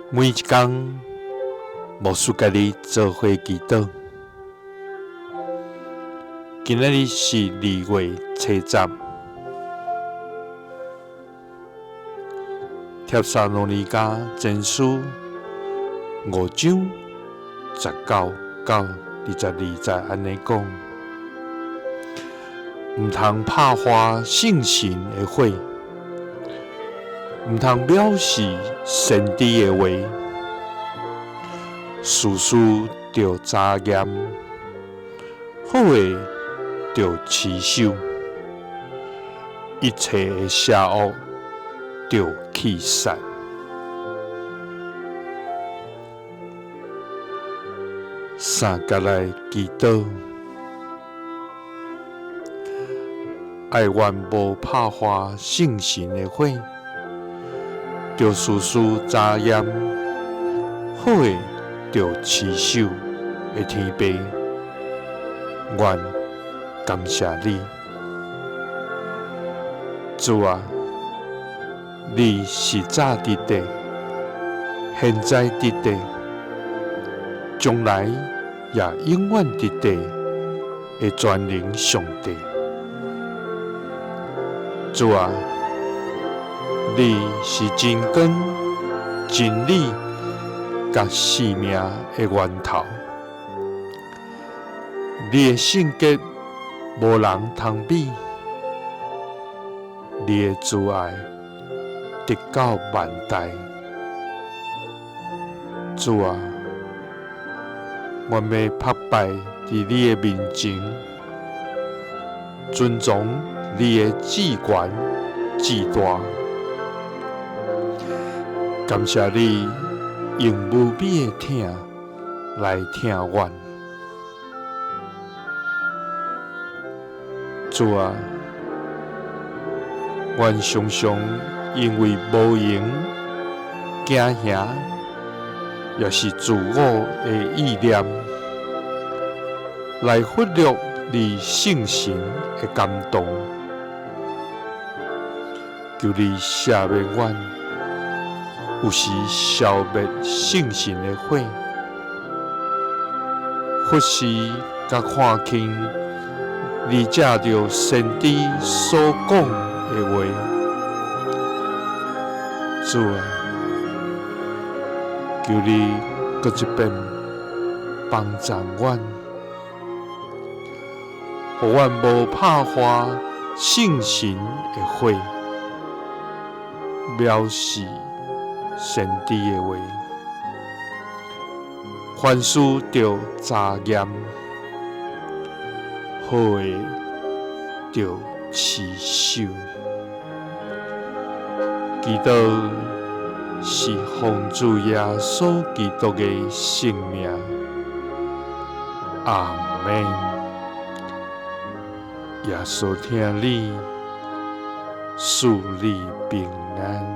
每一工，牧師佮你做伙祈禱。今仔日是2月7日，帖撒羅尼迦前書5章19到22節按呢講：毋通拍壞聖神的火，毋通藐視先知的話，事事著查驗，好的著持守，一切的邪惡著棄殺。三佮來祈禱，愛願無拍壞聖神的火，著事事查驗，好的著持守的天父，願感謝你，主啊，你是早佇地，現在佇地，將來也永遠佇地的全能上帝。主啊，你是真光、真理佮生命的源頭，你的聖潔無人通比，你的慈愛直到萬代。主啊，阮欲曝拜佇你的面前，尊崇你的至懸至大。感謝你用無比的疼來疼阮。主啊，阮常常因為無閒、驚嚇，抑是自我的意念，來忽略你聖神的感動。求你赦免阮，有時消滅聖神的火，忽視佮看輕你藉著先知所講的話。主啊，求你閣一遍幫助阮，予阮無拍壞聖神的火，藐視先知的話，凡事著查驗，好的著持守。祈禱是奉主耶穌基督的聖名，阿們。耶穌疼你，賜你平安。